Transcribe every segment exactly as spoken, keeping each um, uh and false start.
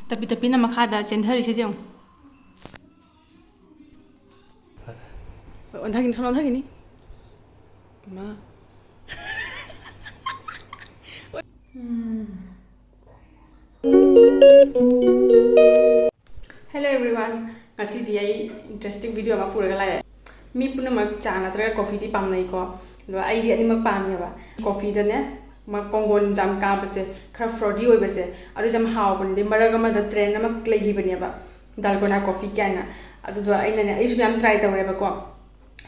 ꯇꯞꯄꯤ ꯇꯞꯄꯤꯅ ꯃꯈꯥꯗ ꯆꯦꯟꯊꯔꯤꯁꯦ ꯌꯦꯡꯉꯨ꯫ ꯍꯣꯏ, ꯑꯣꯟꯊꯈꯤꯅꯤ, ꯁꯣꯝ ꯑꯣꯟꯊꯈꯤꯅꯤ꯫ ꯏꯃꯥ꯫ Hello everyone, ꯉꯁꯤꯗꯤ ꯑꯩ interesting video ꯑꯃ ꯄꯨꯔꯒ ꯂꯥꯛꯑꯦ꯫ ꯃꯤ ꯄꯨꯝꯅꯃꯛ ꯆꯥ ꯅꯠꯇ꯭ꯔꯒ coffeeꯗꯤ ꯄꯥꯝꯅꯩꯀꯣ, ꯑꯗꯣ ꯑꯩꯗꯤ ꯑꯅꯤꯃꯛ ꯄꯥꯝꯃꯦꯕ꯫ Coffeeꯗꯅꯦ, ꯃꯥ ꯀꯣꯡꯒꯣꯟ ꯌꯥꯝ ꯀꯥꯕꯁꯦ, ꯈꯔ frothy ꯑꯣꯏꯕꯁꯦ, ꯑꯗꯨꯁꯦ ꯌꯥꯝ ꯍꯥꯎꯕꯅꯦ꯫ ꯑꯗꯩ ꯃꯔꯛ ꯑꯃꯗ trend ꯑꯃ ꯂꯩꯈꯤꯕꯅꯦꯕ, Dalgona coffee ꯀꯥꯏꯅ꯫ ꯑꯗꯨꯗꯣ ꯑꯩꯅꯅꯦ, ꯑꯩꯁꯨ ꯃꯌꯥꯝ try ꯇꯧꯔꯦꯕꯀꯣ꯫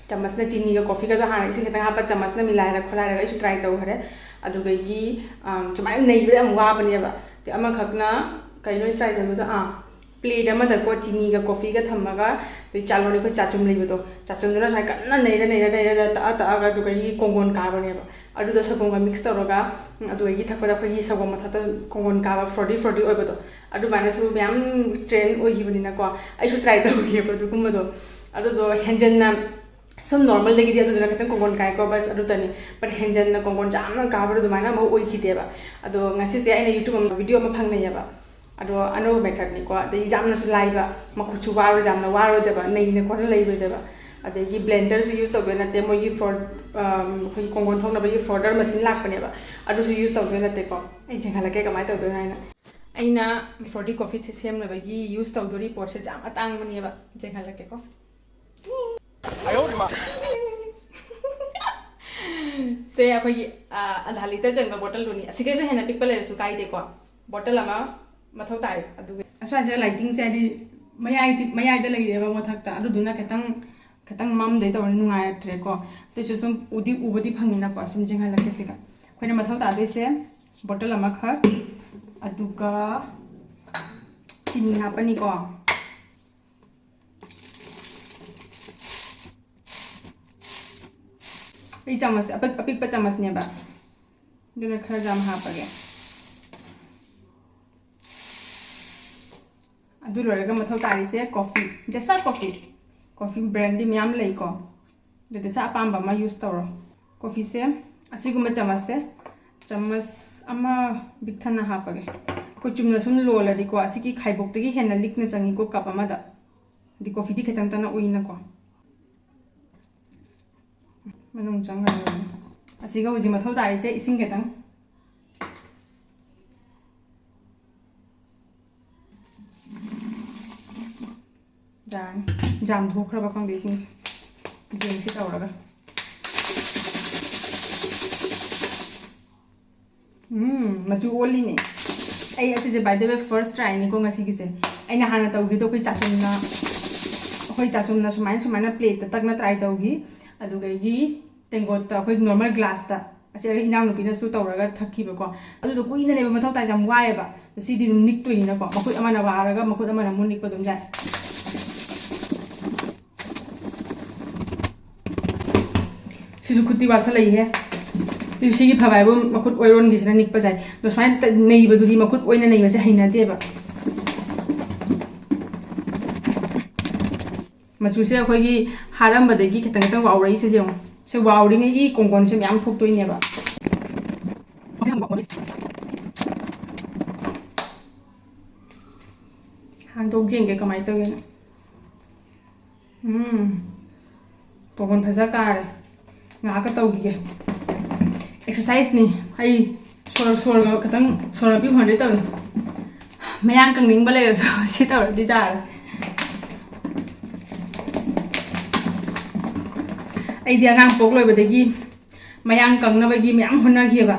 ꯆꯥꯃꯁꯅ ꯆꯤꯅꯤꯒ coffeeꯒꯗꯣ ꯍꯥꯟꯅ ꯏꯁꯤꯡ ꯈꯤꯇꯪ ꯍꯥꯞꯄ ꯆꯥꯃꯁꯅ ꯃꯤꯂꯥꯏꯔ ꯈꯣꯠꯂꯥꯏꯔꯒ ꯑꯩꯁꯨ try ꯇꯧꯈ꯭ꯔꯦ꯫ ꯑꯗꯨꯗꯒꯤ, ꯑꯝ, ꯁꯨꯃꯥꯏꯅ ꯅꯩꯕꯗ ꯌꯥꯝ ꯋꯥꯕꯅꯦꯕ꯫ ꯑꯗꯩ ꯑꯃꯈꯛꯅ ꯀꯩꯅꯣ ꯑꯩꯅ try ꯇꯧꯕꯗꯣ, ꯑꯥ, plate ꯑꯃꯗꯀꯣ ꯆꯤꯅꯤꯒ coffeeꯒ ꯊꯝꯃꯒ, ꯑꯗꯩ ꯆꯥꯂꯣꯟ ꯑꯩꯈꯣꯏ ꯆꯥꯆꯨꯝ ꯂꯩꯕꯗꯣ, ꯆꯥꯆꯨꯝꯗꯨꯅ ꯁꯨꯃꯥꯏꯅ ꯀꯟꯅ ꯅꯩꯔ, ꯅꯩꯔ, ꯅꯩꯔ ꯇꯛꯑ, ꯇꯛꯑꯒ ꯑꯗꯨꯗꯒꯤ ꯀꯣꯡꯒꯣꯟ ꯀꯥꯕꯅꯦꯕ꯫ ꯑꯗꯨꯗꯣ ꯁꯪꯒꯣꯝꯒ mix ꯇꯧꯔꯒ, ꯎꯝ, ꯑꯗꯨꯗꯒꯤ ꯊꯛꯄꯗ ꯑꯩꯈꯣꯏꯒꯤ ꯁꯪꯒꯣꯝ ꯃꯊꯛꯇ ꯀꯣꯡꯒꯣꯟ ꯀꯥꯕ, frothy, frothy ꯑꯣꯏꯕꯗꯣ, ꯑꯗꯨꯃꯥꯏꯅꯁꯨ ꯃꯌꯥꯝ trend ꯑꯣꯏꯈꯤꯕꯅꯤꯅꯀꯣ, ꯑꯩꯁꯨ try ꯇꯧꯈꯤꯑꯕ ꯑꯗꯨꯒꯨꯝꯕꯗꯣ꯫ ꯑꯗꯨꯗꯣ ꯍꯦꯟꯖꯟꯅ ꯁꯨꯝ normalꯗꯒꯤꯗꯤ ꯑꯗꯨꯗꯨꯅ ꯈꯤꯇꯪ ꯀꯣꯡꯒꯣꯟ ꯀꯥꯏꯀꯣ, ꯕꯁ ꯑꯗꯨꯇꯅꯤ꯫ But ꯍꯦꯟꯖꯟꯅ ꯀꯣꯡꯒꯣꯟ ꯌꯥꯝꯅ ꯀꯥꯕꯗꯣ ꯑꯗꯨꯃꯥꯏꯅ ꯑꯃꯨꯛ ꯑꯣꯏꯈꯤꯗꯦꯕ꯫ ꯑꯗꯣ ꯉꯁꯤꯁꯦ ꯑꯩꯅ YouTube ꯑꯃ video ꯑꯃ ꯐꯪꯅꯩꯌꯦꯕ꯫ ꯑꯗꯣ ꯑꯅꯧꯕ methodꯅꯤꯀꯣ, ꯑꯗꯩ ꯌꯥꯝꯅꯁꯨ ꯂꯥꯏꯕ, ꯃꯈꯨꯠꯁꯨ ꯋꯥꯔꯣꯏ, ꯌꯥꯝꯅ ꯋꯥꯔꯣꯏꯗꯕ, ꯅꯩꯅ ꯈꯣꯠꯅ ꯂꯩꯔꯣꯏꯗꯕ꯫ ꯑꯗꯒꯤ blenderꯁꯨ use ꯇꯧꯗꯣꯏ ꯅꯠꯇꯦ, ꯃꯣꯏꯒꯤ for-, ꯑꯝ, ꯑꯩꯈꯣꯏꯒꯤ ꯀꯣꯡꯒꯣꯟ ꯊꯣꯛꯅꯕꯒꯤ folder machine ꯂꯥꯛꯄꯅꯦꯕ, ꯑꯗꯨꯁꯨ use ꯇꯧꯗꯣꯏ ꯅꯠꯇꯦꯀꯣ꯫ ꯑꯩ ꯌꯦꯡꯍꯜꯂꯛꯀꯦ ꯀꯃꯥꯏꯅ ꯇꯧꯗꯣꯏꯅꯣ ꯍꯥꯏꯅ꯫ ꯑꯩꯅ frothy coffee ꯁꯦꯝꯅꯕꯒꯤ use ꯇꯧꯗꯣꯔꯤ ꯄꯣꯠꯁꯦ ꯌꯥꯝ ꯑꯇꯥꯡꯕꯅꯦꯕ, ꯌꯦꯡꯍꯜꯂꯛꯀꯦꯀꯣ꯫ ꯁꯦ ꯑꯩꯈꯣꯏꯒꯤ, ꯑ, ꯑꯙꯥ litre ꯆꯟꯕ bottleꯗꯨꯅꯤ꯫ ꯑꯁꯤꯒꯩꯁꯨ ꯍꯦꯟꯅ ꯄꯤꯛꯄ ꯂꯩꯔꯁꯨ ꯀꯥꯏꯗꯦꯀꯣ꯫ Bottle ꯑꯃ ꯃꯊꯧ ꯇꯥꯏ꯫ ꯑꯗꯨꯒ ꯑꯁ꯭ꯋꯥꯏꯁꯦ lightingꯁꯦ ꯍꯥꯏꯗꯤ ꯃꯌꯥꯏꯗꯤ, ꯃꯌꯥꯏꯗ ꯂꯩꯔꯦꯕ ꯃꯊꯛꯇ, ꯑꯗꯨꯗꯨꯅ ꯈꯤꯇꯪ, ꯈꯤꯇꯪ ꯃꯝꯗꯩ ꯇꯧꯔ ꯅꯨꯡꯉꯥꯏꯔꯛꯇ꯭ꯔꯦꯀꯣ꯫ ꯑꯗꯨꯏꯁꯨ ꯁꯨꯝ ꯎꯗꯤ ꯎꯕꯗꯤ ꯐꯪꯉꯤꯅꯀꯣ, ꯁꯨꯝ ꯌꯦꯡꯍꯜꯂꯛꯀꯦ ꯁꯤꯒ꯫ ꯑꯩꯈꯣꯏꯅ ꯃꯊꯧ ꯇꯥꯗꯣꯏꯁꯦ bottle ꯑꯃꯈꯛ, ꯑꯗꯨꯒ ꯆꯤꯅꯤ ꯍꯥꯞꯄꯅꯤꯀꯣ꯫ ꯑꯩ ꯆꯥꯃꯁ, ꯑꯄꯤꯛ-, ꯑꯄꯤꯛꯄ ꯆꯥꯃꯁꯅꯦꯕ, ꯑꯗꯨꯅ ꯈꯔ ꯌꯥꯝ ꯍꯥꯞꯄꯒꯦ꯫ ꯑꯗꯨ ꯂꯣꯏꯔꯒ ꯃꯊꯧ ꯇꯥꯔꯤꯁꯦ coffee, Desa coffee, coffee brandꯗꯤ ꯃꯌꯥꯝ ꯂꯩꯀꯣ, ꯑꯗꯨ Desa ꯑꯄꯥꯝꯕ ꯑꯃ use ꯇꯧꯔꯣ꯫ Coffeeꯁꯦ ꯑꯁꯤꯒꯨꯝꯕ ꯆꯥꯃꯁꯁꯦ, ꯆꯥꯃꯁ ꯑꯃ ꯄꯤꯛ ꯊꯟꯅ ꯍꯥꯞꯄꯒꯦ꯫ ꯑꯩꯈꯣꯏ ꯆꯨꯝꯅ ꯁꯨꯝ ꯂꯣꯜꯂꯗꯤꯀꯣ, ꯑꯁꯤꯒꯤ ꯈꯥꯏꯕꯣꯛꯇꯒꯤ ꯍꯦꯟꯅ ꯂꯤꯛꯅ ꯆꯪꯉꯤꯀꯣ, ꯀꯞ ꯑꯃꯗ꯫ ꯍꯥꯏꯗꯤ ꯀꯣꯐꯤꯗꯤ ꯈꯤꯇꯪ ꯇꯅ ꯎꯏꯅꯀꯣ꯫ ꯃꯅꯨꯡ ꯆꯪꯈ꯭ꯔꯒ ꯑꯁꯤꯒ ꯍꯧꯖꯤꯛ ꯃꯊꯧ ꯇꯥꯔꯤꯁꯦ ꯏꯁꯤꯡ ꯈꯤꯇꯪ꯫ ꯌꯥꯔꯅꯤ꯫ ꯖꯥꯝ ꯊꯣꯛꯈ꯭ꯔꯕ ꯈꯪꯗꯦ ꯏꯁꯤꯡꯁꯦ꯫ ꯌꯦꯡꯁꯤ ꯇꯧꯔꯒ꯫ ꯎꯝ, ꯃꯆꯨ ꯑꯣꯜꯂꯤꯅꯦ꯫ ꯑꯩ ꯑꯁꯤꯁꯦ, by the way, first tryꯅꯤꯀꯣ ꯉꯁꯤꯒꯤꯁꯦ꯫ ꯑꯩꯅ ꯍꯥꯟꯅ ꯇꯧꯈꯤꯗꯣ ꯑꯩꯈꯣꯏ ꯆꯥꯆꯨꯝꯅ, ꯑꯩꯈꯣꯏ ꯆꯥꯆꯨꯝꯅ ꯁꯨꯃꯥꯏꯅ, ꯁꯨꯃꯥꯏꯅ plateꯇ ꯇꯛꯅ try ꯇꯧꯈꯤ꯫ ꯑꯗꯨꯗꯒꯤ ꯇꯦꯡꯀꯣꯠꯇ, ꯑꯩꯈꯣꯏ normal glassꯇ, ꯑꯁꯤ ꯑꯩ ꯏꯅꯥꯎꯅꯨꯄꯤꯅꯁꯨ ꯇꯧꯔꯒ ꯊꯛꯈꯤꯕꯀꯣ꯫ ꯑꯗꯨꯗꯣ ꯀꯨꯏꯅꯅꯦꯕ ꯃꯊꯧ ꯇꯥꯏꯁꯦ, ꯌꯥꯝ ꯋꯥꯏꯑꯦꯕ꯫ ꯑꯗꯣ ꯁꯤꯗꯤ ꯑꯗꯨꯝ ꯅꯤꯛꯇꯣꯏꯅꯤꯅꯀꯣ, ꯃꯈꯨꯠ ꯑꯃꯅ ꯋꯥꯔꯒ ꯃꯈꯨꯠ ꯑꯃꯅ ꯑꯃꯨꯛ ꯅꯤꯛꯄ ꯑꯗꯨꯝ ꯌꯥꯏ꯫ ꯁꯤꯁꯨ ꯈꯨꯠꯇꯤ ꯋꯥꯁꯜꯂꯛꯏꯍꯦ꯫ ꯑꯗꯨ ꯁꯤꯒꯤ ꯐꯕ ꯍꯥꯏꯕꯨ ꯃꯈꯨꯠ ꯑꯣꯏꯔꯣꯟꯒꯤꯁꯤꯅ ꯅꯤꯛꯄ ꯌꯥꯏ꯫ ꯑꯗꯣ ꯁꯨꯃꯥꯏꯅ ꯇ-, ꯅꯩꯕꯗꯨꯗꯤ, ꯃꯈꯨꯠ ꯑꯣꯏꯅ ꯅꯩꯕꯁꯦ ꯍꯩꯅꯗꯦꯕ꯫ ꯃꯆꯨꯁꯦ ꯑꯩꯈꯣꯏꯒꯤ ꯍꯥꯔꯝꯕꯗꯒꯤ ꯈꯤꯇꯪ ꯈꯤꯇꯪ ꯋꯥꯎꯔꯛꯏꯁꯦ ꯌꯦꯡꯉꯣ꯫ ꯁꯦ ꯋꯥꯎꯔꯤꯉꯩꯒꯤ ꯀꯣꯡꯒꯣꯟꯁꯦ ꯃꯌꯥꯝ ꯊꯣꯛꯇꯣꯏꯅꯦꯕ꯫ ꯍꯥꯡꯗꯣꯛ ꯌꯦꯡꯒꯦ ꯀꯃꯥꯏꯅ ꯇꯧꯒꯦꯅ꯫ ꯎꯝ꯫ ꯀꯣꯡꯒꯣꯟ ꯐꯖ ꯀꯥꯔꯦ꯫ ꯉꯥꯏꯍꯥꯛꯀ ꯇꯧꯈꯤꯒꯦ꯫ Exerciseꯅꯤ꯫ ꯑꯩ ꯁꯣꯔ, ꯁꯣꯔꯒ ꯈꯤꯇꯪ, ꯁꯣꯔ ꯃꯄꯤ ꯍꯣꯟꯗꯣꯏ ꯇꯧꯏ꯫ ꯃꯌꯥꯡ ꯀꯪꯅꯤꯡꯕ ꯂꯩꯔꯁꯨ ꯁꯤ ꯇꯧꯔꯗꯤ ꯌꯥꯔꯦ꯫ ꯑꯩꯗꯤ ꯑꯉꯥꯡ ꯄꯣꯛ ꯂꯣꯏꯕꯗꯒꯤ ꯃꯌꯥꯡ ꯀꯪꯅꯕꯒꯤ ꯃꯌꯥꯝ ꯍꯣꯠꯅꯈꯤꯑꯕ꯫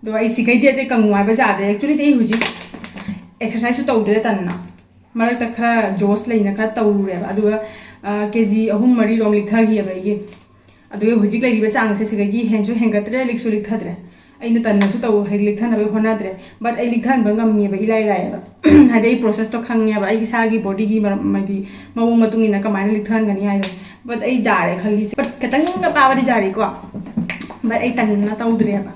ꯑꯗꯣ ꯑꯩ ꯁꯤꯈꯩꯗꯤ ꯑꯇꯩ ꯀꯪꯉꯨ ꯍꯥꯏꯕ ꯌꯥꯗꯦ꯫ Actuallyꯗꯤ ꯑꯩ ꯍꯧꯖꯤꯛ exerciseꯁꯨ ꯇꯧꯗ꯭ꯔꯦ, ꯇꯟꯅ꯫ ꯃꯔꯛꯇ ꯈꯔ ꯖꯣꯁ ꯂꯩꯅ ꯈꯔ ꯇꯧꯔꯨꯔꯦꯕ꯫ ꯑꯗꯨꯒ, ꯑ, ꯀꯦ ꯖꯤ ꯑꯍꯨꯝ ꯃꯔꯤꯔꯣꯝ ꯂꯤꯛꯊꯈꯤꯑꯕ ꯑꯩꯒꯤ꯫ ꯑꯗꯨꯒ ꯍꯧꯖꯤꯛ ꯂꯩꯔꯤꯕ ꯆꯥꯡꯁꯦ ꯁꯤꯗꯒꯤ ꯍꯦꯟꯁꯨ ꯍꯦꯟꯒꯠꯇ꯭ꯔꯦ, ꯂꯤꯛꯁꯨ ꯂꯤꯛꯊꯗ꯭ꯔꯦ꯫ ꯑꯩꯅ ꯇꯟꯅꯁꯨ ꯇꯧ-, ꯍꯥꯏꯗꯤ ꯂꯤꯛꯊꯅꯕ ꯍꯣꯠꯅꯗ꯭ꯔꯦ꯫ But ꯑꯩ ꯂꯤꯛꯊꯍꯟꯕ ꯉꯝꯃꯦꯕ, ꯏꯂꯥꯏ ꯂꯥꯏꯌꯦꯕ꯫ ꯍꯥꯏꯗꯤ ꯑꯩ processꯇꯣ ꯈꯪꯉꯦꯕ, ꯑꯩ ꯏꯁꯥꯒꯤ bodyꯒꯤ ꯃꯔꯝ, ꯍꯥꯏꯗꯤ ꯃꯑꯣꯡ ꯃꯇꯨꯡ ꯏꯟꯅ ꯀꯃꯥꯏꯅ ꯂꯤꯛꯊꯍꯟꯒꯅꯤ ꯍꯥꯏꯗꯣ꯫ But ꯑꯩ ꯌꯥꯔꯦ ꯈꯜꯂꯤꯁꯦ꯫ But ꯈꯤꯇꯪꯒ ꯄꯥꯕꯗꯤ ꯌꯥꯔꯤꯀꯣ꯫ But ꯑꯩ ꯇꯟꯅ ꯇꯧꯗ꯭ꯔꯦꯕ꯫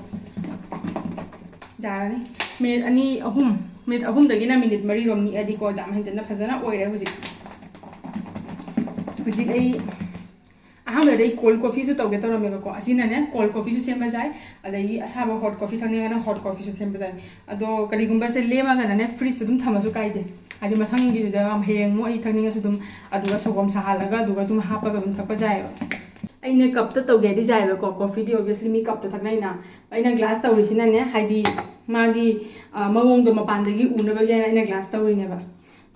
ꯌꯥꯔꯅꯤ꯫ Minute ꯑꯅꯤ, ꯑꯍꯨꯝ, minute ꯑꯍꯨꯝꯗꯒꯤꯅ minute ꯃꯔꯤꯔꯣꯝ ꯅꯤꯛꯑꯗꯤꯀꯣ, ꯌꯥꯝ ꯍꯦꯟꯖꯟꯅ ꯐꯖꯅ ꯑꯣꯏꯔꯦ ꯍꯧꯖꯤꯛ꯫ ꯍꯧꯖꯤꯛ ꯑꯩ ꯑꯍꯥꯟꯕꯗ ꯑꯩ cold coffeeꯁꯨ ꯇꯧꯒꯦ ꯇꯧꯔꯝꯃꯦꯕꯀꯣ꯫ ꯑꯁꯤꯅꯅꯦ cold coffeeꯁꯨ ꯁꯦꯝꯕ ꯌꯥꯏ, ꯑꯗꯒꯤ ꯑꯁꯥꯕ hot coffee ꯊꯛꯅꯤꯡꯉꯒꯅ hot coffeeꯁꯨ ꯁꯦꯝꯕ ꯌꯥꯏ꯫ ꯑꯗꯣ ꯀꯔꯤꯒꯨꯝꯕꯁꯦ ꯂꯦꯝꯃꯒꯅꯅꯦ fridgeꯇ ꯑꯗꯨꯝ ꯊꯝꯃꯁꯨ ꯀꯥꯏꯗꯦ, ꯍꯥꯏꯗꯤ ꯃꯊꯪꯒꯤꯗꯨꯗ ꯍꯌꯦꯡ ꯑꯃꯨꯛ ꯑꯩ ꯊꯛꯅꯤꯡꯉꯁꯨ ꯑꯗꯨꯝ ꯑꯗꯨꯒ ꯁꯪꯒꯣꯝ ꯁꯥꯍꯜꯂꯒ ꯑꯗꯨꯒ ꯑꯗꯨꯝ ꯍꯥꯞꯄꯒ ꯑꯗꯨꯝ ꯊꯛꯄ ꯌꯥꯏꯑꯕ꯫ ꯑꯩꯅ cupꯇ ꯇꯧꯒꯦ ꯍꯥꯏꯗꯤ ꯌꯥꯏꯑꯕꯀꯣ, coffeeꯗꯤ obviously ꯃꯤ cupꯇ ꯊꯛꯅꯩꯅ꯫ ꯑꯩꯅ glass ꯇꯧꯔꯤꯁꯤꯅꯅꯦ, ꯍꯥꯏꯗꯤ ꯃꯥꯒꯤ, ꯑ, ꯃꯑꯣꯡꯗꯣ ꯃꯄꯥꯟꯗꯒꯤ ꯎꯅꯕꯒꯤ ꯍꯥꯏꯅ ꯑꯩꯅ glass ꯇꯧꯔꯤꯅꯦꯕ꯫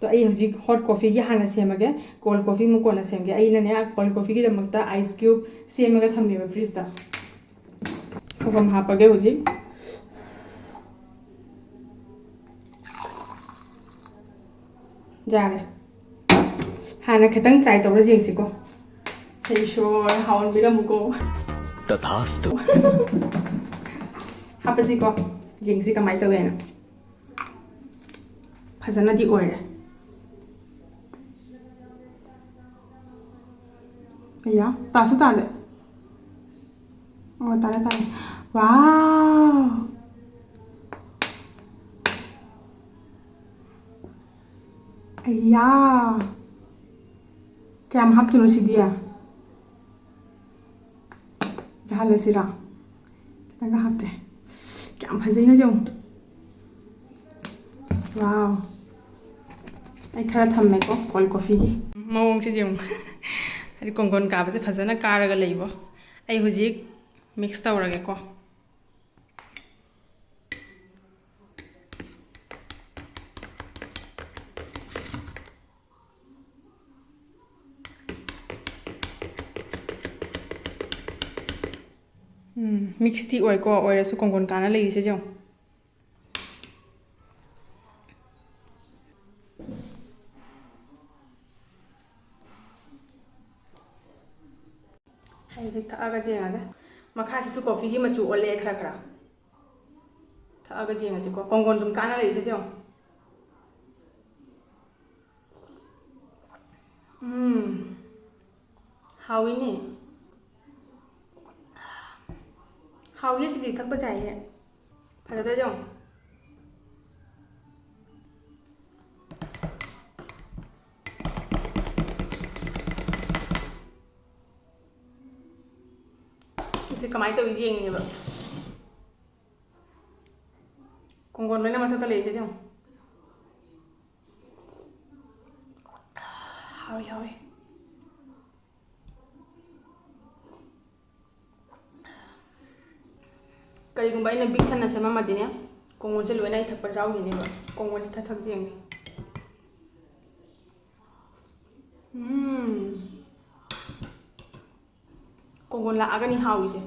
ꯑꯗꯣ ꯑꯩ ꯍꯧꯖꯤꯛ hot coffeeꯒꯤ ꯍꯥꯟꯅ ꯁꯦꯝꯃꯒꯦ, cold coffee ꯑꯃꯨꯛ ꯀꯣꯟꯅ ꯁꯦꯝꯒꯦ꯫ ꯑꯩꯅꯅꯦ cold coffeeꯒꯤꯗꯃꯛꯇ ice cube ꯁꯦꯝꯃꯒ ꯊꯝꯃꯦꯕ fridgeꯇ꯫ ꯁꯪꯒꯣꯝ ꯍꯥꯞꯄꯒꯦ ꯍꯧꯖꯤꯛ꯫ ꯌꯥꯔꯦ꯫ ꯍꯥꯟꯅ ꯈꯤꯇꯪ try ꯇꯧꯔ ꯌꯦꯡꯁꯤꯀꯣ꯫ ꯍꯦ ꯏꯁꯣꯔ, ꯍꯥꯎꯍꯟꯕꯤꯔꯝꯃꯨꯀꯣ꯫ ꯇꯊꯥꯁꯇꯨ꯫ ꯍꯥꯞꯄꯁꯤꯀꯣ꯫ ꯌꯦꯡꯁꯤ ꯀꯃꯥꯏꯅ ꯇꯧꯋꯦꯅ꯫ ꯐꯖꯅꯗꯤ ꯑꯣꯏꯔꯦ꯫ ꯑꯌꯥ, ꯇꯥꯁꯨ ꯇꯥꯗꯦ꯫ ꯑꯣ, ꯇꯥꯔꯦ, ꯇꯥꯔꯦ꯫ ꯋꯥꯎ! ꯑꯌꯥ! ꯀꯌꯥꯝ ꯍꯥꯞꯇꯣꯏꯅꯣ ꯁꯤꯗꯤ? ꯖꯍꯥꯜꯂꯁꯤꯔꯥ? ꯈꯤꯇꯪꯒ ꯍꯥꯞꯀꯦ꯫ ꯀꯌꯥꯝ ꯐꯖꯩꯅꯣ ꯌꯦꯡꯉꯨ꯫ ꯋꯥꯎ! ꯑꯩ ꯈꯔ ꯊꯝꯃꯦꯀꯣ cold coffeeꯒꯤ꯫ ꯃꯑꯣꯡꯁꯦ ꯌꯦꯡꯉꯨ꯫ ꯍꯥꯏꯗꯤ ꯀꯣꯡꯒꯣꯟ ꯀꯥꯕꯁꯦ ꯐꯖꯅ ꯀꯥꯔꯒ ꯂꯩꯕꯣ꯫ ꯑꯩ ꯍꯧꯖꯤꯛ mix ꯇꯧꯔꯒꯦꯀꯣ꯫ ꯎꯝ, mixꯇꯤ ꯑꯣꯏꯀꯣ, ꯑꯣꯏꯔꯁꯨ ꯀꯣꯡꯒꯣꯟ ꯀꯥꯅ ꯂꯩꯔꯤꯁꯦ ꯌꯦꯡꯉꯨ꯫ ꯑꯩ ꯍꯧꯖꯤꯛ ꯊꯛꯑꯒ ꯌꯦꯡꯉꯒꯦ꯫ ꯃꯈꯥꯁꯤꯁꯨ coffeeꯒꯤ ꯃꯆꯨ ꯑꯣꯜꯂꯛꯑꯦ ꯈꯔ ꯈꯔ꯫ ꯊꯛꯑꯒ ꯌꯦꯡꯉꯁꯤꯀꯣ꯫ ꯀꯣꯡꯒꯣꯟ ꯑꯗꯨꯝ ꯀꯥꯟꯅ ꯂꯩꯔꯤꯁꯦ ꯌꯦꯡꯉꯣ꯫ ꯎꯝ꯫ ꯍꯥꯎꯏꯅꯦ꯫ ꯍꯥꯎꯏ ꯁꯤꯗꯤ ꯊꯛꯄ ꯌꯥꯏꯍꯦ꯫ ꯐꯖꯗ꯭ꯔꯥ ꯌꯦꯡꯉꯣ꯫ ꯀꯃꯥꯏꯅ ꯇꯧꯔꯤ ꯌꯦꯡꯉꯤꯅꯦꯕ꯫ ꯀꯣꯡꯒꯣꯟ ꯂꯣꯏꯅ ꯃꯊꯛꯇ ꯂꯩꯔꯤꯁꯦ ꯌꯦꯡꯉꯣ꯫ ꯍꯥꯎꯏ, ꯍꯥꯎꯏ꯫ ꯀꯔꯤꯒꯨꯝꯕ ꯑꯩꯅ ꯕꯤꯛ ꯊꯟꯅ ꯁꯦꯝꯃꯝꯃꯗꯤꯅꯦ, ꯀꯣꯡꯒꯣꯟꯁꯦ ꯂꯣꯏꯅ ꯑꯩ ꯊꯛꯄ ꯌꯥꯎꯈꯤꯅꯦꯕ꯫ ꯀꯣꯡꯒꯣꯟꯁꯦ ꯊꯛ ꯊꯛ ꯌꯦꯡꯒꯦ꯫ ꯎꯝ꯫ ꯀꯣꯡꯒꯣꯟ ꯂꯥꯛꯑꯒꯅꯤ ꯍꯥꯎꯔꯤꯁꯦ꯫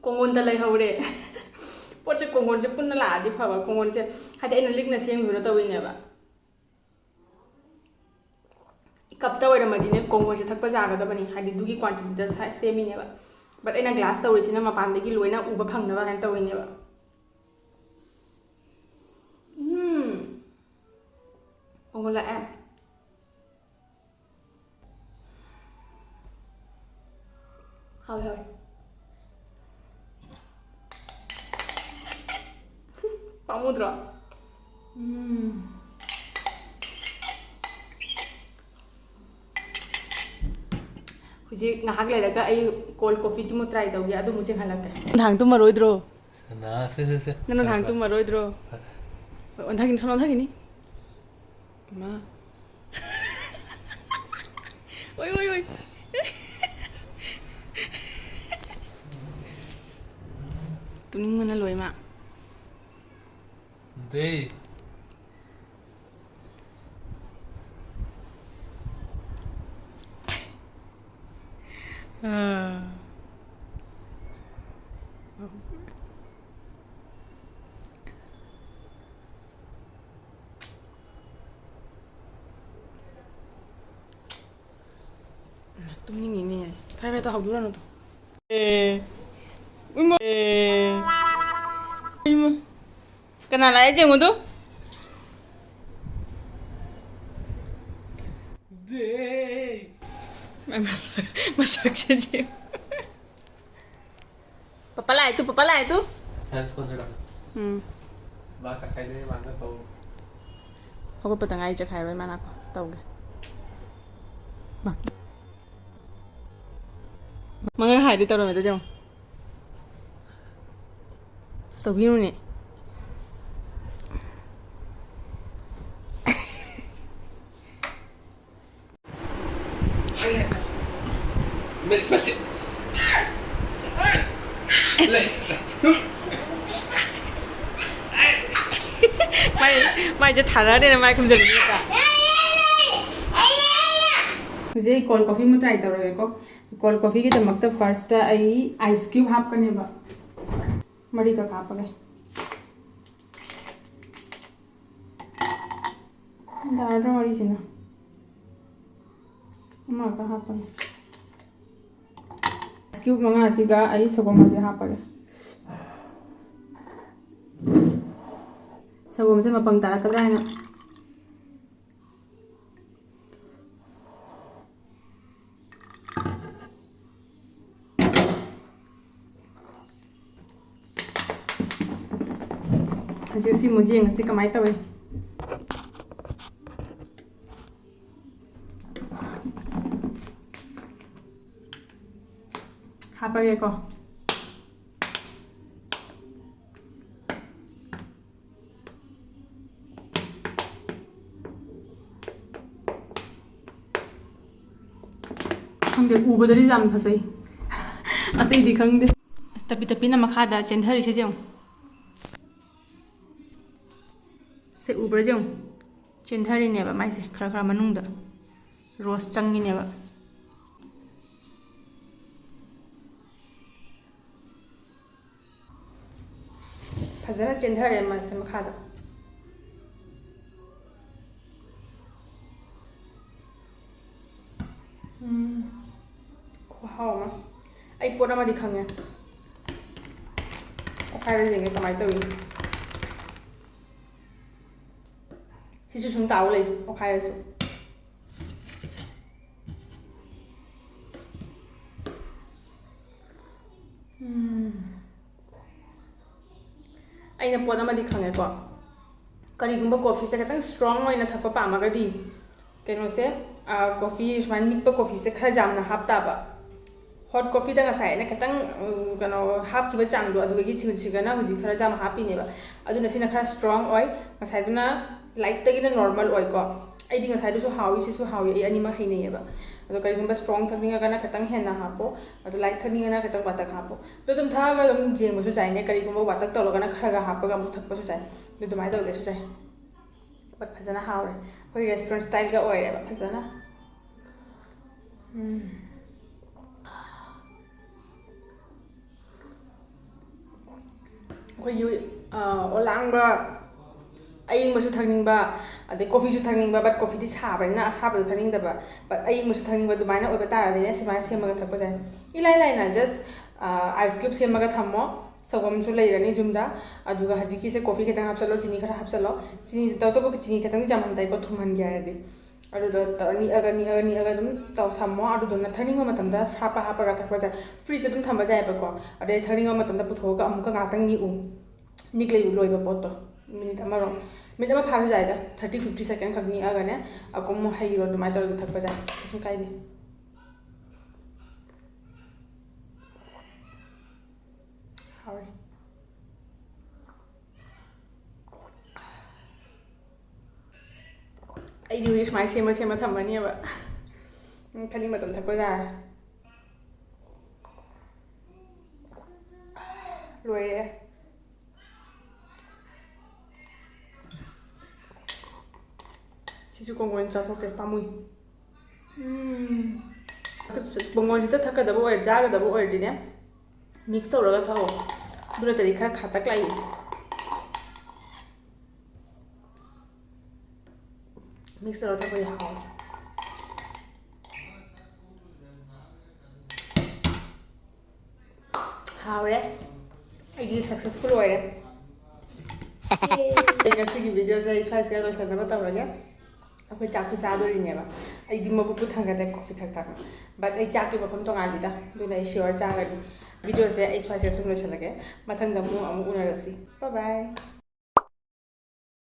ꯀꯣꯡꯒꯣꯟꯗ ꯂꯩꯍꯧꯔꯦ꯫ ꯄꯣꯠꯁꯦ, ꯀꯣꯡꯒꯣꯟꯁꯦ ꯄꯨꯟꯅ ꯂꯥꯛꯑꯗꯤ ꯐꯕ꯫ ꯀꯣꯡꯒꯣꯟꯁꯦ ꯍꯥꯏꯗꯤ ꯑꯩꯅ ꯂꯤꯛꯅ ꯁꯦꯝꯈꯤꯕꯅ ꯇꯧꯔꯤꯅꯦꯕ꯫ ꯀꯞꯇ ꯑꯣꯏꯔꯝꯃꯗꯤꯅꯦ, ꯀꯣꯡꯒꯣꯟꯁꯦ ꯊꯛꯄ ꯌꯥꯒꯗꯕꯅꯤ, ꯍꯥꯏꯗꯤ ꯑꯗꯨꯒꯤ ꯀ꯭ꯋꯥꯟꯇꯤꯇꯤꯗ ꯁꯥ-, ꯁꯦꯝꯃꯤꯅꯦꯕ꯫ But ꯑꯩꯅ ꯒ꯭ꯂꯥꯁ ꯇꯧꯔꯤꯁꯤꯅ ꯃꯄꯥꯟꯗꯒꯤ ꯂꯣꯏꯅ ꯎꯕ ꯐꯪꯅꯕ ꯍꯥꯏꯅ ꯇꯧꯔꯤꯅꯦꯕ꯫ ꯎꯝ꯫ ꯀꯣꯡꯒꯣꯟ ꯂꯥꯛꯑꯦ꯫ ꯍꯥꯎꯋꯦ, ꯍꯥꯎꯋꯦ꯫ ꯄꯥꯝꯃꯨꯗ꯭ꯔꯣ? ꯎꯝ꯫ ꯍꯧꯖꯤꯛ ꯉꯥꯏꯍꯥꯛ ꯂꯩꯔꯒ ꯑꯩ cold coffee ꯗꯨꯃꯨꯛ try ꯇꯧꯒꯦ, ꯑꯗꯨꯃꯨꯛ ꯆꯦꯟꯍꯜꯂꯛꯀꯦ꯫ ꯅꯨꯡꯗꯥꯡ ꯇꯨꯝꯃꯔꯣꯏꯗ꯭ꯔꯣ? ꯁꯅꯥ, ꯁꯦ, ꯁꯦ, ꯁꯦ꯫ ꯅꯪ ꯅꯨꯡꯗꯥꯡ ꯐꯔꯦ, ꯐꯔꯦ꯫ ꯇꯨꯝꯃꯔꯣꯏꯗ꯭ꯔꯣ? ꯐꯔꯦ꯫ ꯑꯣꯟꯊꯈꯤꯅꯤ, ꯁꯣꯝ ꯑꯣꯟꯊꯈꯤꯅꯤ꯫ ꯏꯃꯥ꯫ ꯑꯣꯏ, ꯑꯣꯏ, ꯑꯣꯏ꯫ ꯇꯨꯝꯅꯤꯡꯕꯅ ꯂꯣꯏ ꯃꯥ꯫ ꯗꯦ꯫ ꯑꯥ꯫ ꯇꯨꯝꯅꯤꯡꯉꯤꯅꯦ꯫ ꯐꯔꯦ, ꯐꯔꯦ, ꯇꯧꯍꯧꯗꯣꯔꯅꯨ꯫ ꯑꯦ꯫ ꯏꯃꯥ꯫ ꯑꯦ꯫ ꯏꯃꯥ꯫ ꯀꯅꯥ ꯂꯥꯛꯑꯦ ꯌꯦꯡꯉꯨꯗꯨ? ꯃꯁꯛꯁꯦ ꯌꯦꯡꯉꯨ꯫ ꯄꯄꯥ ꯂꯥꯛꯑꯦ ꯇꯨ, ꯄꯄꯥ ꯂꯥꯛꯑꯦ ꯇꯨ꯫ ꯁꯥꯏꯟꯁ ꯀꯣꯟꯅꯔꯛꯑꯦ꯫ ꯎꯝ꯫ ꯃꯥ ꯆꯈꯥꯏꯗꯣꯏꯅꯦ, ꯃꯥ ꯍꯟꯗꯛ ꯇꯧ꯫ ꯍꯧꯒꯠꯄꯗ ꯉꯥꯏꯔꯤ, ꯆꯈꯥꯏꯔꯣꯏ ꯃꯥ ꯂꯥꯛꯄ꯫ ꯇꯧꯒꯦ꯫ ꯃꯥ꯫ ꯃꯉꯥ ꯍꯥꯏꯗꯤ ꯇꯧꯔꯝꯃꯦꯗꯣ ꯌꯦꯡꯉꯣ꯫ ꯇꯧꯕꯤꯔꯨꯅꯦ꯫ ꯃꯥꯏ, ꯃꯥꯏꯁꯦ ꯊꯥꯔꯛꯑꯅꯦꯅ ꯃꯥꯏ ꯈꯨꯝꯖꯤꯜꯂꯤꯅꯦꯀꯣ꯫ ꯍꯧꯖꯤꯛ ꯑꯩ ꯀꯣꯜ ꯀꯣꯐꯤ ꯑꯃ ꯇ꯭ꯔꯥꯏ ꯇꯧꯔꯒꯦꯀꯣ꯫ ꯀꯣꯜ ꯀꯣꯐꯤꯒꯤꯗꯃꯛꯇ ꯐꯥꯔꯁꯇ ꯑꯩ ꯑꯥꯏꯁ ꯀ꯭ꯌꯨꯕ ꯍꯥꯞꯀꯅꯦꯕ꯫ ꯃꯔꯤꯈꯛ ꯍꯥꯞꯄꯒꯦ꯫ ꯌꯥꯔꯗ꯭ꯔꯣ ꯃꯔꯤꯁꯤꯅ? ꯑꯃꯈꯛꯇ ꯍꯥꯞꯄꯒꯦ꯫ ꯑꯥꯏꯁ ꯀ꯭ꯌꯨꯕ ꯃꯉꯥꯁꯤꯒ ꯑꯩ ꯁꯪꯒꯣꯝ ꯑꯁꯦ ꯍꯥꯞꯄꯒꯦ꯫ ꯁꯪꯒꯣꯝꯁꯦ ꯃꯄꯪ ꯇꯥꯔꯛꯀꯗ꯭ꯔꯥ ꯍꯥꯏꯅ꯫ ꯍꯧꯖꯤꯛ ꯁꯤ ꯃꯨꯛ ꯌꯦꯡꯉꯁꯤ ꯀꯃꯥꯏꯅ ꯇꯧꯏ꯫ ꯍꯥꯞꯄꯒꯦꯀꯣ꯫ ꯈꯪꯗꯦ, ꯎꯕꯗꯗꯤ ꯌꯥꯝ ꯐꯖꯩ꯫ ꯑꯇꯩꯗꯤ ꯈꯪꯗꯦ꯫ ꯑꯁ, ꯇꯞꯄꯤ ꯇꯞꯄꯤꯅ ꯃꯈꯥꯗ ꯆꯦꯟꯊꯔꯤꯁꯦ ꯌꯦꯡꯉꯨ꯫ ꯁꯦ ꯎꯕ꯭ꯔꯥ ꯌꯦꯡꯉꯨ꯫ ꯆꯦꯟꯊꯔꯤꯅꯦꯕ ꯃꯥꯏꯁꯦ ꯈꯔ ꯈꯔ ꯃꯅꯨꯡꯗ꯫ ꯔꯣꯁ ꯆꯪꯉꯤꯅꯦꯕ꯫ ꯐꯖꯅ ꯆꯦꯟꯊꯔꯦ ꯃꯥꯁꯦ ꯃꯈꯥꯗ꯫ ꯎꯝ, ꯈꯨꯍꯥꯎ ꯑꯃ꯫ ꯑꯩ ꯄꯣꯠ ꯑꯃꯗꯤ ꯈꯪꯉꯦ꯫ ꯑꯣꯠꯈꯥꯏꯔ ꯌꯦꯡꯒꯦ ꯀꯃꯥꯏꯅ ꯇꯧꯏ꯫ ꯁꯤꯁꯨ ꯁꯨꯝ ꯇꯥꯎ ꯂꯩ, ꯑꯣꯠꯈꯥꯏꯔꯁꯨ꯫ ꯎꯝ꯫ ꯑꯩꯅ ꯄꯣꯠ ꯑꯃꯗꯤ ꯈꯪꯉꯦꯀꯣ, ꯀꯔꯤꯒꯨꯝꯕ ꯀꯣꯐꯤꯁꯦ ꯈꯤꯇꯪ ꯁ꯭ꯇ꯭ꯔꯣꯡ ꯑꯣꯏꯅ ꯊꯛꯄ ꯄꯥꯝꯃꯒꯗꯤ ꯀꯩꯅꯣꯁꯦ, ꯑ, ꯀꯣꯐꯤ ꯁꯨꯃꯥꯏꯅ ꯅꯤꯛꯄ ꯀꯣꯐꯤꯁꯦ ꯈꯔ ꯌꯥꯝꯅ ꯍꯥꯞ ꯇꯥꯕ꯫ ꯍꯣꯠ ꯀꯣꯐꯤꯗ ꯉꯁꯥꯏ ꯑꯩꯅ ꯈꯤꯇꯪ, ꯎꯝ, ꯀꯩꯅꯣ ꯍꯥꯞꯈꯤꯕ ꯆꯥꯡꯗꯣ, ꯑꯗꯨꯗꯒꯤ ꯁꯤꯒꯅ ꯍꯧꯖꯤꯛ ꯈꯔ ꯌꯥꯝ ꯍꯥꯞꯄꯤꯅꯦꯕ꯫ ꯑꯗꯨꯅ ꯁꯤꯅ ꯈꯔ ꯁ꯭ꯇ꯭ꯔꯣꯡ ꯑꯣꯏ, ꯉꯁꯥꯏꯗꯨꯅ ꯂꯥꯏꯠꯇꯒꯤꯅ ꯅꯣꯔꯃꯦꯜ ꯑꯣꯏꯀꯣ꯫ ꯑꯩꯗꯤ ꯉꯁꯥꯏꯗꯨꯁꯨ ꯍꯥꯎꯏ, ꯁꯤꯁꯨ ꯍꯥꯎꯏ, ꯑꯩ ꯑꯅꯤꯃꯛ ꯍꯩꯅꯩꯌꯦꯕ꯫ ꯑꯗꯣ ꯀꯔꯤꯒꯨꯝꯕ ꯁ꯭ꯇ꯭ꯔꯣꯡ ꯊꯛꯅꯤꯡꯉꯒꯅ ꯈꯤꯇꯪ ꯍꯦꯟꯅ ꯍꯥꯞꯄꯣ, ꯑꯗꯣ ꯂꯥꯏꯠ ꯊꯛꯅꯤꯡꯉꯒꯅ ꯈꯤꯇꯪ ꯋꯥꯇꯛ ꯍꯥꯞꯄꯣ꯫ ꯑꯗꯣ ꯑꯗꯨꯝ ꯊꯛꯑꯒ ꯑꯗꯨꯝ ꯌꯦꯡꯕꯁꯨ ꯌꯥꯏꯅꯦ, ꯀꯔꯤꯒꯨꯝꯕ ꯋꯥꯇꯛ ꯇꯧꯔꯒꯅ ꯈꯔꯒ ꯍꯥꯞꯄꯒ ꯑꯃꯨꯛ ꯊꯛꯄꯁꯨ ꯌꯥꯏ꯫ ꯑꯗꯨ ꯑꯗꯨꯃꯥꯏꯅ ꯇꯧꯒꯦꯁꯨ ꯌꯥꯏ꯫ ꯕꯠ ꯐꯖꯅ ꯍꯥꯎꯔꯦ, ꯑꯩꯈꯣꯏ ꯔꯦꯁꯇꯨꯔꯦꯟ ꯁ꯭ꯇꯥꯏꯜꯒ ꯑꯣꯏꯔꯦꯕ ꯐꯖꯅ꯫ ꯎꯝ꯫ ꯑꯩꯈꯣꯏꯒꯤ, ꯑ, ꯑꯣꯂꯥꯡꯕ ꯑꯏꯪꯕꯁꯨ ꯊꯛꯅꯤꯡꯕ, ꯑꯗꯩ ꯀꯣꯐꯤꯁꯨ ꯊꯛꯅꯤꯡꯕ, but ꯀꯣꯐꯤꯗꯤ ꯁꯥꯕꯅꯤꯅ ꯑꯁꯥꯕꯗꯣ ꯊꯛꯅꯤꯡꯗꯕ, but ꯑꯏꯪꯕꯁꯨ ꯊꯛꯅꯤꯡꯕ, ꯑꯗꯨꯃꯥꯏꯅ ꯑꯣꯏꯕ ꯇꯥꯔꯗꯤꯅꯦ, ꯁꯨꯃꯥꯏꯅ ꯁꯦꯝꯃꯒ ꯊꯛꯄꯁꯦ ꯏꯂꯥꯏ ꯂꯥꯏꯅ꯫ Just, ꯑ, ice cube ꯁꯦꯝꯃꯒ ꯊꯝꯃꯣ, ꯁꯪꯒꯣꯝꯁꯨ ꯂꯩꯔꯅꯤ ꯌꯨꯝꯗ, ꯑꯗꯨꯒ ꯍꯧꯖꯤꯛꯀꯤꯁꯦ ꯀꯣꯐꯤ ꯈꯤꯇꯪ ꯍꯥꯞꯆꯜꯂꯣ, ꯆꯤꯅꯤ ꯈꯔ ꯍꯥꯞꯆꯜꯂꯣ, ꯆꯤꯅꯤ ꯇꯧꯕꯇꯕꯨ ꯆꯤꯅꯤ ꯈꯤꯇꯪꯗꯤ ꯌꯥꯝꯍꯟ ꯇꯥꯏꯀꯣ, ꯊꯨꯝꯍꯟꯒꯦ ꯍꯥꯏꯔꯗꯤ꯫ ꯑꯗꯨꯗ ꯇꯧꯔ ꯅꯤꯛꯑꯒ, ꯅꯤꯛꯑꯒ, ꯅꯤꯛꯑꯒ ꯑꯗꯨꯝ ꯇꯧ ꯊꯝꯃꯣ꯫ ꯑꯗꯨꯗꯨꯅ ꯊꯛꯅꯤꯡꯕ ꯃꯇꯝꯗ ꯍꯥꯞꯄ ꯍꯥꯞꯄꯒ ꯊꯛꯄꯁꯦ꯫ Fridgeꯇ ꯑꯗꯨꯝ ꯊꯝꯕꯁꯨ ꯌꯥꯏꯕꯀꯣ꯫ ꯑꯗꯩ ꯊꯛꯅꯤꯡꯕ ꯃꯇꯝꯗ ꯄꯨꯊꯣꯛꯑꯒ ꯑꯃꯨꯛꯀ ꯉꯥꯛꯇꯪ ꯅꯤꯛꯎ꯫ ꯅꯤꯛ ꯂꯩꯕ ꯂꯣꯏꯕ ꯄꯣꯠꯇꯣ꯫ Minute ꯑꯃꯔꯣꯝ, minute ꯑꯃ ꯐꯥꯔꯁꯨ ꯌꯥꯏꯗ, thirty fifty second ꯈꯛ ꯅꯤꯛꯑꯒꯅꯦ, ꯑꯗꯨꯝ ꯑꯃꯨꯛ ꯍꯩꯔꯣ, ꯑꯗꯨꯃꯥꯏꯅ ꯇꯧꯔꯒ ꯊꯛꯄꯁꯦ ꯀꯩꯁꯨꯝ ꯀꯥꯏꯗꯦ꯫ ꯍꯥꯎꯔꯦ꯫ ꯑꯩꯗꯤ ꯍꯧꯖꯤꯛ ꯁꯨꯃꯥꯏꯅ ꯁꯦꯝꯃ ꯁꯦꯝꯃ ꯊꯝꯃꯅꯦꯕ꯫ ꯎꯝ, ꯊꯛꯅꯤꯡ ꯃꯇꯝ ꯊꯛꯄ ꯌꯥꯔꯦ꯫ ꯂꯣꯏꯔꯦ꯫ ꯁꯤꯁꯨ ꯀꯣꯡꯒꯣꯟ ꯆꯥꯊꯣꯛꯀꯦ, ꯄꯥꯝꯃꯨꯏ꯫ ꯎꯝ꯫ ꯀꯣꯡꯒꯣꯟꯁꯤꯗ ꯊꯛꯀꯗꯕ ꯑꯣꯏꯔ-, ꯆꯥꯒꯗꯕ ꯑꯣꯏꯔꯗꯤꯅꯦ, mix ꯇꯧꯔꯒ ꯊꯛꯑꯣ꯫ ꯑꯗꯨ ꯅꯠꯇ꯭ꯔꯗꯤ ꯈꯔ ꯈꯥꯇꯛ ꯂꯥꯛꯏ꯫ Mix ꯇꯧꯔ ꯊꯛꯄ ꯌꯥꯝ ꯍꯥꯎꯋꯦ꯫ ꯍꯥꯎꯔꯦ꯫ ꯑꯩꯒꯤ successful ꯑꯣꯏꯔꯦ꯫ ꯑꯩ ꯉꯁꯤꯒꯤ videoꯁꯦ ꯑꯩ ꯁ꯭ꯋꯥꯏꯁꯤꯗ ꯂꯣꯏꯁꯤꯟꯅꯕ ꯇꯧꯔꯒꯦ꯫ ꯑꯩꯈꯣꯏ ꯆꯥꯛꯁꯨ ꯆꯥꯗꯣꯔꯤꯅꯦꯕ꯫ ꯑꯩꯗꯤ ꯃꯕꯨꯛꯄꯨ ꯊꯟꯒꯠꯂꯦ coffee ꯊꯛ ꯊꯛꯅ꯫ But ꯑꯩ ꯆꯥꯛꯀꯤ ꯃꯐꯝ ꯇꯣꯉꯥꯜꯂꯤꯗ꯫ ꯑꯗꯨꯅ ꯑꯩ sure ꯆꯥꯔꯅꯤ꯫ Videoꯁꯦ ꯑꯩ ꯁ꯭ꯋꯥꯏꯁꯤꯗ ꯁꯨꯝ ꯂꯣꯏꯁꯤꯜꯂꯒꯦ꯫ ꯃꯊꯪꯗ ꯑꯃꯨꯛ, ꯑꯃꯨꯛ ꯎꯅꯔꯁꯤ꯫ Bye bye꯫